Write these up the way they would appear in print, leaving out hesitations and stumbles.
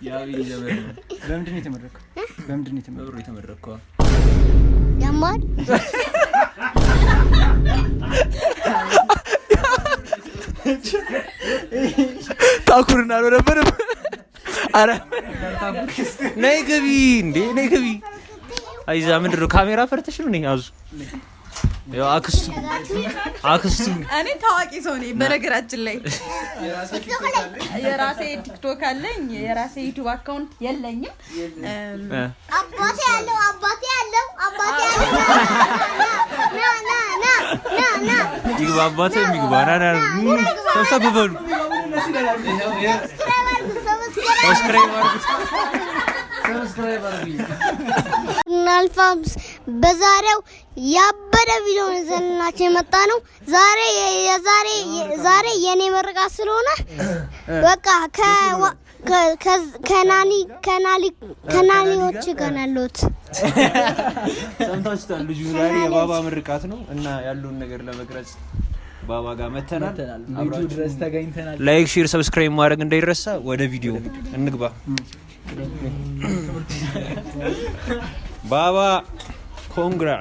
የአብይ ዘመን ነው። በምንድን ነው የተመረቅከው? በምንድን ነው የተመረቅከው? በብሩ የተመረቅከው? ያማል። ታኩርና ነው ነበር። አረ ነይ ግቢ እንዴ፣ ነይ ግቢ። አይዛ ምንድን ነው ካሜራ ፈርተሽ ነው? ነይ አዙ። ያው አክስቱ አክስቱ። እኔ ታዋቂ ሰው ነኝ። በነገራችን ላይ የራሴ ቲክቶክ አለኝ፣ የራሴ ዩቲዩብ account የለኝም። አባቴ ያለው፣ አባቴ ያለው፣ አባቴ ያለው፣ ና ና ና ና ና። ይግባ፣ አባትህም ይግባ። ና ና፣ ሰብሰብ በሉ። Subscribe አድርጉት፣ subscribe። Subscribe አድርጉት። እናልፋም። በዛሬው ያበደ ቪዲዮ ነው ይዘንላችሁ የመጣ ነው። ዛሬ የዛሬ ዛሬ የኔ ምርቃት ስለሆነ በቃ ከናኒ ከናሊ ከናኒዎች ጋር ነው ያለሁት። ሰምታችሁታል። ልጁ ዛሬ የባባ ምርቃት ነው እና ያለውን ነገር ለመቅረጽ ባባ ጋር መተናል። ቤቱ ድረስ ተገኝተናል። Like፣ share፣ subscribe ማድረግ እንዳይረሳ። ወደ ቪዲዮ እንግባ። ባባ congra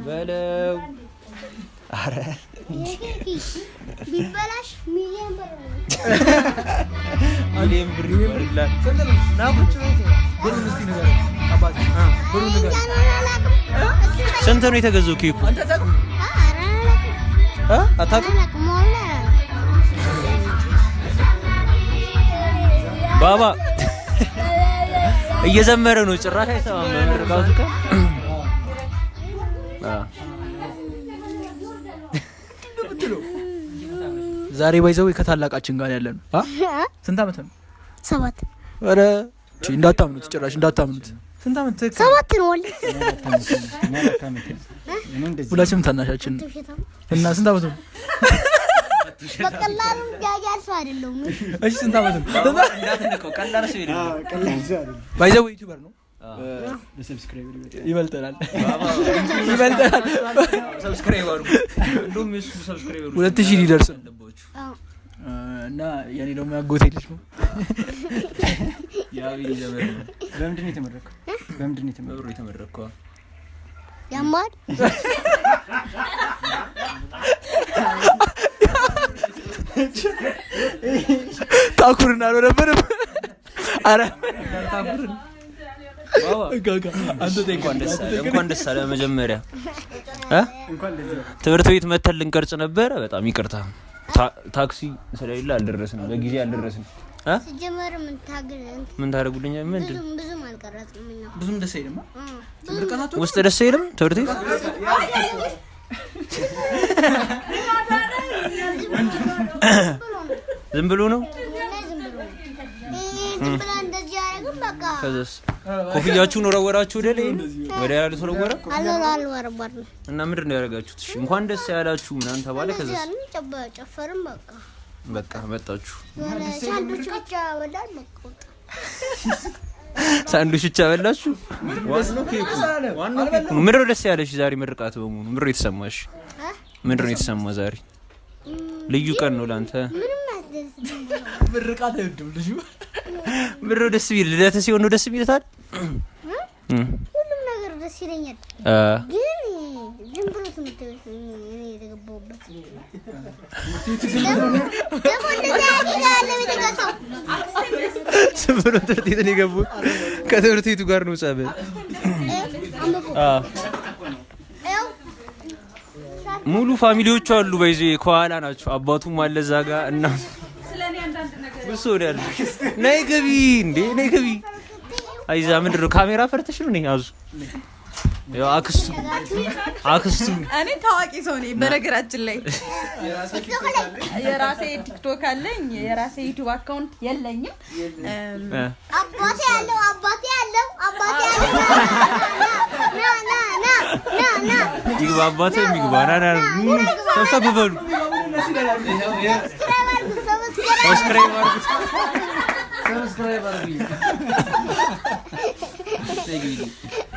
በለው። አረ። ቢበላሽ ሚሊዮን ብር ነው። ሚሊዮን ብር ይባላል። ብሩን እስቲ ንገረኝ አባቴ፣ ብሩን ንገረኝ። እኔ እንጃ አላውቅም። ስንት ነው የተገዛው ኬኩ? ኧረ አላውቅም። እ አታውቅም? አላውቅም፣ ወላሂ አላውቅም። ባባ እየዘመረ ነው። ጭራሽ አይሰማም። በምርቃቱ ቀን ዛሬ ባይዘው ከታላቃችን ጋር ያለ ነው። አ? ስንት ዓመት ነው? 7። ኧረ እንዳታምኑት፣ ጭራሽ እንዳታምኑት። ስንት ዓመት ትክክል? 7 ነው ወላሂ። ሁላችንም ታናሻችን ነው። እና ስንት ዓመት ነው? በቀላሉ ጃጃል ሰው አይደለሁም። እሺ ስንት ዓመት ነው? እንዳትንቀው፣ ቀላል ሰው የለም። ባይዘው YouTuber ነው። ይበልጠናል፣ ይበልጠናል። Subscribe አድርጉ። እንደውም የእሱ subscriber 2000 ሊደርስ ነው። አለባችሁ። እና የኔ ደግሞ ያጎቴ ልጅ ነው። የአብይ ዘመን ነው። በምንድን ነው የተመረቅከው? በምንድን ነው የተመረቅከው? በብሩ የተመረቅከው? ያማል። ታኩርና ነው ነበር። አረ። ባባ አንተ ጠይቅ። እንኳን ደስ አለህ፣ እንኳን ደስ አለህ። መጀመሪያ እ ትምህርት ቤት መተን ልንቀርጽ ነበረ። በጣም ይቅርታ ታክሲ ስለሌለ አልደረስንም፣ በጊዜ አልደረስንም። እ ሲጀመር ምን ታግል ምን ታደርጉልኛል? ምንድን ብዙም ብዙም አልቀረጽም ነው። ብዙም ደስ አይልም። ውስጥ ደስ አይልም ትምህርት ቤት? ዝም ብሎ ነው። ዝም ብሎ ነው። ዝም ብለህ እንደዚህ ያደረግን በቃ። ከዛስ ኮፍያችሁን ወረወራችሁ ወደ ላይ ወደ ያሉ ተወረወረ። አልወረወርንም። እና ምንድን ነው ያደረጋችሁት? እሺ እንኳን ደስ ያላችሁ ምናምን ተባለ። እንደዚህ ከዛስ ያልን ጨፈርን በቃ። በቃ መጣችሁ። የሆነ ሳንዱች ብቻ በላን በቃ ወጣን። ሳንዱች ብቻ በላችሁ? ዋናው ኬኩ ዋናው ኬኩ ነው። ምንድን ነው ደስ ያለሽ ዛሬ ምርቃት በመሆኑ? ምንድን ነው የተሰማሽ? ምንድን ነው የተሰማ ዛሬ? ልዩ ቀን ነው ለአንተ። ምንም አያስደስትም። ምርቃት አይወድም ልጁ። ምንድን ነው ደስ ቢል? ልደትህ ሲሆን ነው ደስ ቢል ታዲያ? ሁሉም ነገር ደስ ይለኛል። ግን ዝም ብሎ ትምህርት ቤት እኔ የተገባሁበት ደግሞ እንደዚህ ያለ የተገዛው። ዝም ብሎ ትምህርት ቤት ነው የገቡት። ከትምህርት ቤቱ ጋር ነው ጸብ። አንብቦ ሙሉ ሙሉ family ዎቹ አሉ። በይዜ ከኋላ ናቸው። አባቱም አለ እዛ ጋር እና ብሶ ነው ያለው። ነይ ግቢ እንዴ፣ ነይ ግቢ። አይዛ ምንድን ነው ካሜራ ፈርተሽ ነው? ነይ አዙ። ያው አክስቱ አክስቱ። እኔ ታዋቂ ሰው ነኝ። በነገራችን ላይ የራሴ ቲክቶክ አለኝ፣ የራሴ ዩቲዩብ account የለኝም። አባቴ ያለው፣ አባቴ ያለው፣ አባቴ ያለው፣ ና ና ና ና ና። ይግባ፣ አባትህም ይግባ። ና ና፣ ሰብሰብ በሉ። Subscribe አድርጉት፣ subscribe። Subscribe አድርጉት። Subscribe አድርጉኝ።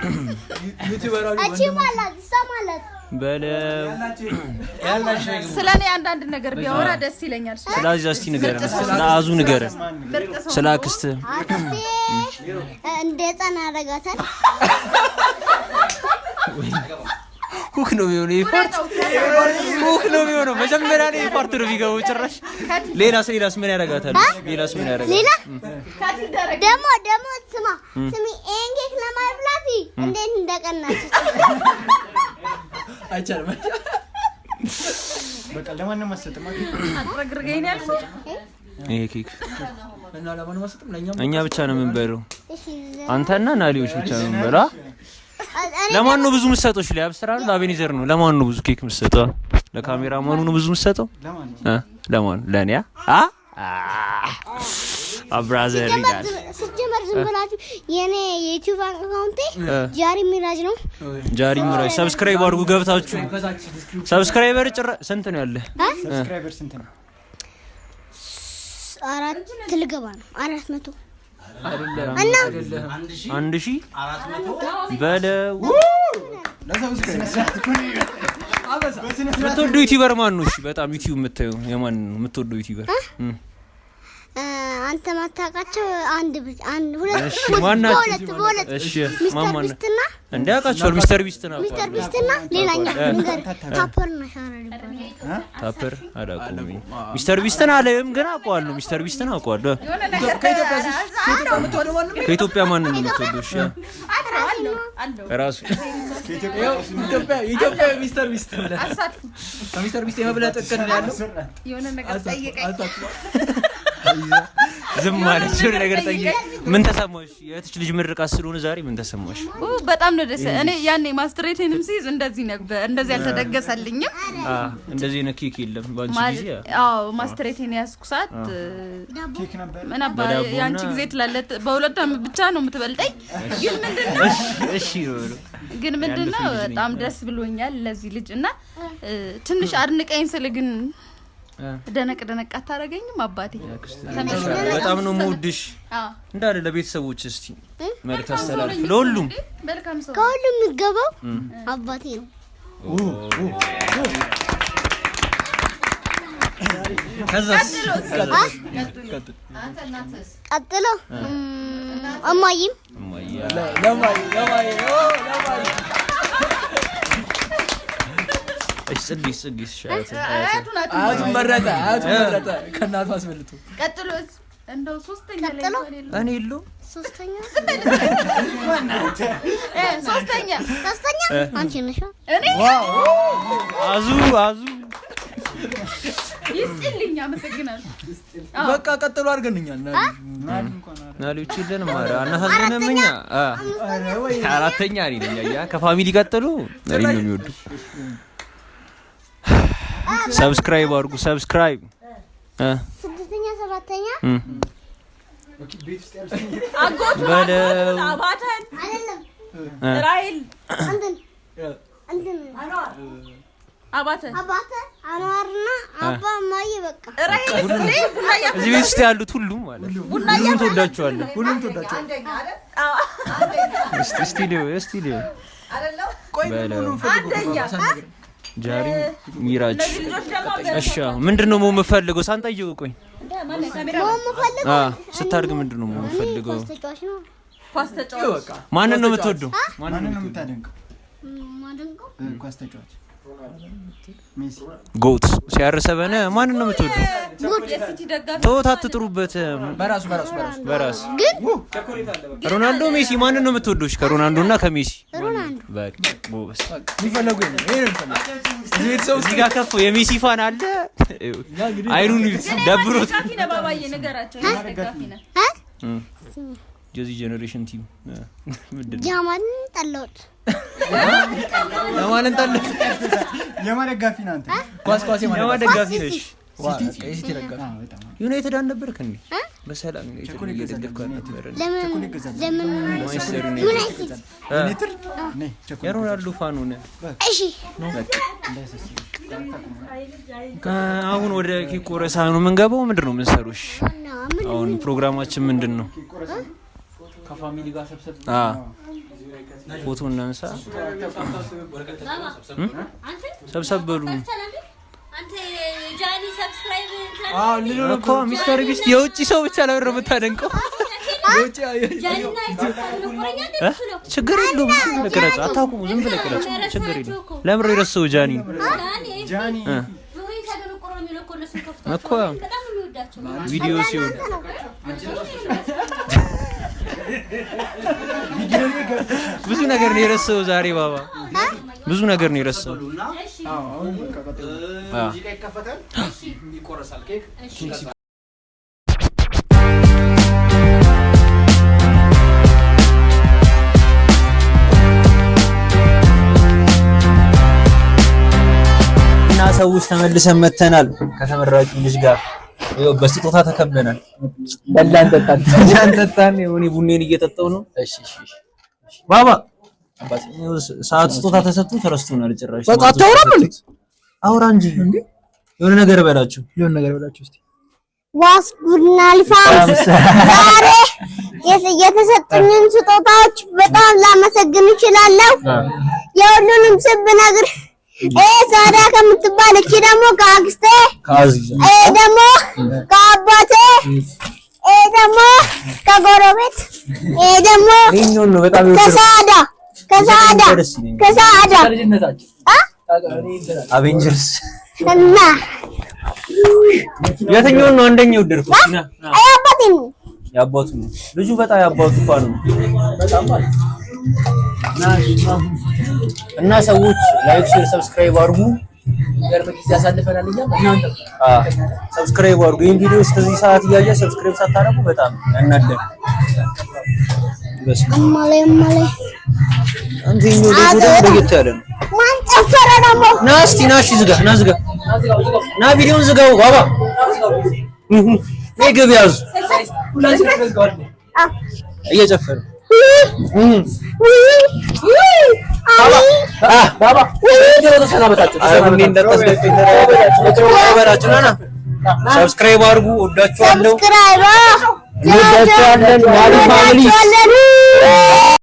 YouTuber አሉ። እቺ ማለት እሷ ማለት በለው። ስለ እኔ አንዳንድ ነገር ቢያወራ ደስ ይለኛል። ስለ አዚዛ እስቲ ንገረን፣ ስለ አዙ ንገረን፣ ምርጥ ሰው። ስለ አክስትህ። አክስቴ እንደ ህፃን አደርጋታል። Hook ነው የሚሆነው ይሄ part፣ hook ነው የሚሆነው። መጀመሪያ ላይ ይሄ part ነው የሚገባው ጭራሽ። ሌላስ ሌላስ ምን ያደርጋታል? ሌላስ ምን ያደርጋታል? ሌላ Cut ይደረግ። ደግሞ ስማ ስሚ፣ ይሄን ኬክ ለመብላት እንዴት እንደቀናች። አይቻልም። በቃ ለማንም አትሰጥም። አጥረግርገኝ ነው ያልኩት። ይሄ ኬክ እና ለማንም አትሰጥም፣ ለእኛም። እኛ ብቻ ነው የምንበለው። እሺ። አንተና ናሊዎች ብቻ ነው የምንበለው። እኔ ለማን ነው ብዙ የምትሰጠው? እሺ፣ ለአብስራ ነው ለአቤኔዘር ነው? ለማን ነው ብዙ ኬክ የምትሰጠው? ለካሜራማኑ ነው ብዙ የምትሰጠው? ለማን ነው? እ ለማን? ለእኔ? አ አ brother ይላል። ሲጀመር ዝም ብላችሁ የኔ የ YouTube account ኤ ጃሪ ሚራጅ ነው። ጃሪ ምራይ subscribe አድርጉ ገብታችሁ። ከታች description። Subscriber ጭራ ስንት ነው ያለ? Subscriber ስንት ነው? 4 ልገባ ነው፣ 400። አይደለም። እና አይደለም። 1000 በለው። አበዛ። የምትወደው YouTuber ማን ነው? እሺ፣ በጣም YouTube የምታየው የማን ነው የምትወደው YouTuber? አንተ ማታውቃቸው አንድ አንድ ሁለት። እሺ፣ ማን ናቸው? በሁለት በሁለት። እሺ። ሚስተር ማን ማን? ቢስትና እንደ አውቃቸዋለሁ። ሚስተር ቢስት ነው። ሚስተር ቢስትና ሌላኛው ንገር፣ ታፐር እና ሻረር ይባላል። ታፐር አላውቀውም። ሚስተር ቢስትን አለም ግን አውቀዋለሁ። ሚስተር ቢስትን አውቀዋለሁ። የሆነ ነገር ከኢትዮጵያ ከኢትዮጵያ የምትወደው ማንም? ከኢትዮጵያ ማንን ነው የምትወደው? እሺ። አለው አለው። ራሱ። ይኸው ኢትዮጵያ የኢትዮጵያ ሚስተር ቢስት ብለህ አሳትፉ። ከሚስተር ቢስት የመብለጥ እቅድ ነው ያለው። የሆነ ነገር ጠይቀኝ። አሳትፉ። ዝም አለች። የሆነ ነገር ጠይቅ። ምን ተሰማሽ? የእህትሽ ልጅ ምርቃት ስለሆነ ዛሬ ምን ተሰማሽ? በጣም ነው ደስ። እኔ ያኔ ማስትሬቴንም ሲይዝ እንደዚህ ነበር፣ እንደዚህ አልተደገሰልኝም። አ እንደዚህ አይነት ኬክ የለም በአንቺ ማለት ጊዜ። አዎ፣ ማስትሬቴን የያዝኩ ሰዓት ኬክ ነበር። ምን አባ በዳቦና የአንቺ ጊዜ ትላለህ። በ2 ዓመት ብቻ ነው የምትበልጠኝ። ግን ምንድነው እሺ ነው። ግን ምንድነው ያለፈ ልጅ ነኝ። በጣም ደስ ብሎኛል ለዚህ ልጅ። እና ትንሽ አድንቀኝ ስል ግን ደነቅ ደነቅ አታደርገኝም አባቴ? በጣም ነው የምወድሽ። አዎ። እንዳለ ለቤተሰቦች እስቲ መልዕክት አስተላልፍ ለሁሉም። መልካም ሰው። ከሁሉም የሚገባው አባቴ ነው። ከዛስ? ቀጥሎ እማዬም። እማዬ። ለማይ ለማይ ኦ ለማይ። እሺ፣ ጽጌስ ጽጌስ ሻያት? አያቱ ናት። አያቱን መረጠ፣ አያቱን መረጠ ከእናቱ አስበልጦ። ቀጥሎስ እንደው ሶስተኛ ላይ ቀጥሎ? እንኳን የለም። እኔ የለሁም። ሶስተኛ ሶስተኛ። ሶስተኛ አንቺ ነሽ። እኔ? አዙ አዙ። ይስጥልኝ፣ አመሰግናለሁ። በቃ ቀጥሎ አድርገንኛል። ናሊዎች የለንም። ኧረ አናሳዝንም እኛ። አራተኛ እኔ ነኝ። አያ ከ family ቀጥሎ እኔን ነው የሚወዱ። Subscribe አድርጉ፣ subscribe። ስድስተኛ ሰባተኛ አጎቱ። በለው። አጎቱን አባተን። አይደለም። ራሄል። እንትን እንትን። አባተ። አባተ አንዋርና አባ እማዬ በቃ። ራሄል እንዴ ቡና እዚህ ቤት ውስጥ ያሉት ሁሉም ማለት ነው። ቡና ሁሉም ትወዳቸዋለህ። ሁሉም ትወዳቸዋለህ። እስቲ እስቲ ሊዮ እስቲ ሊዮ በለው። አንደኛ። ጃሪ ሚራጅ። እነዚህ ልጆች ደግሞ እሺ፣ አሁን ምንድን ነው መሆን የምፈልገው? ሳንጠይቅ ቆይ። መሆን የምፈልገው ስታድግ ምንድን ነው መሆን እኔ የምፈልገው? ኳስ ተጫዋች ነው። ኳስ ተጫዋች። በቃ። ማንን ነው የምትወደው? ማንን ነው የምታደንቀው? ማደንቀው ኳስ ተጫዋች ሜሲ። GOAT ሲያርሰበነ ማንን ነው የምትወደው? የሲቲ ደጋፊ። ተወት፣ አትጥሩበት። በራሱ በራሱ በራሱ። በራስ ግን ሮናልዶ፣ ሜሲ ማንን ነው የምትወደው? እሺ፣ ከሮናልዶ እና ከሜሲ? ሮናልዶ። በቃ ጎበዝ። የሚፈለጉ ይሄ ነው፣ ይሄ ነው የሚፈለጉ እዚህ ቤተሰብ ውስጥ። እዚህ ጋር ከፍ የሜሲ fan አለ። አይኑን ደብሮት። ደጋፊ ነህ ባባዬ፣ ንገራቸው። የማን ደጋፊ ነህ? የዚህ generation team ምንድን ነው? ጃማልን ጠላሁት። ለማንን ጠላህ? የማን ደጋፊ ነህ አንተ? ኳስ ኳስ የማን? የማን ደጋፊ ነሽ? የሲቲ ደጋፊ። በጣም ዩናይትድ አልነበርክ እንዴ? በሰላም ዩናይትድ እየደገፍክ አልነበረ? ለምን ለምን? ማንቸስተር ዩናይትድ። ዩናይትድ። ዩናይትድ ነይ ቸኮሌት። የሮናልዶ fan ሆነ። እሺ። አሁን ወደ ኬክ ቆረሳ ነው የምንገባው። ምንድን ነው የምንሰሩሽ? እና ምን? አሁን ፕሮግራማችን ምንድን ነው? ከ family ጋር ሰብሰብ አ ፎቶ እናንሳ። ሰብሰብ በሉ እኮ ሚስተር ቢስት የውጭ ሰው ብቻ ለምን ነው የምታደንቀው? ችግር የለውም። ዝም ብለህ ቅረጽ፣ አታቁሙ። ዝም ብለህ ቅረጽ፣ ችግር የለውም። ለምን ነው የረሳው ጃኒ እኮ ቪዲዮ ሲሆን ብዙ ነገር ነው የረሳው ዛሬ ባባ፣ ብዙ ነገር ነው የረሳው። እና ሰዎች ተመልሰን መተናል ከተመራጩ ልጅ ጋር ይኸው በስጦታ ተከበናል። በላን ጠጣን በላን ጠጣን። እኔ ቡኔን እየጠጣሁ ነው። እሺ እሺ እሺ ባባ ሰዓት ስጦታ ተሰጥቶ ተረስቶናል ጭራሽ። በቃ አታወራም እንዴ? አውራ እንጂ የሆነ ነገር በላችሁ፣ የሆነ ነገር በላችሁ እስቲ። ዋስ ጉድና ሊፋም ዛሬ የተሰጡኝን ስጦታዎች በጣም ላመሰግን እችላለሁ። የሁሉንም ስም ብነግር ሳዳ ከምትባል፣ እቺ ደግሞ ከአክስቴ፣ ደግሞ ከአባቴ፣ ደግሞ ከጎረቤት፣ ደግሞ ከሳዳ ከሳዳ ከሳዳ አቬንጀርስ እና የትኛውን ነው አንደኛ የወደድኩት? አባቴ ነው። የአባቱ ነው ልጁ፣ በጣም የአባቱ fan ነው። እና ሰዎች like፣ share፣ subscribe አድርጉ። Subscribe አድርጉ። ይሄን ቪዲዮ እስከዚህ ሰዓት እያየ subscribe ሳታደርጉ በጣም ያናዳል። አንተ ይኸኛው ደግሞ ለየት ያለ ነው። ማን ጨፈረ ደግሞ? ና እስቲ ና፣ እሺ ዝጋ፣ ና ዝጋ፣ ና ቪዲዮውን ዝጋው። ባባ ነይ ግብ ያዙ። እየጨፈረ Subscribe አድርጉ። ወዳችኋለሁ። Subscribe እንወዳችኋለን። ማሊ family እንወዳችኋለን።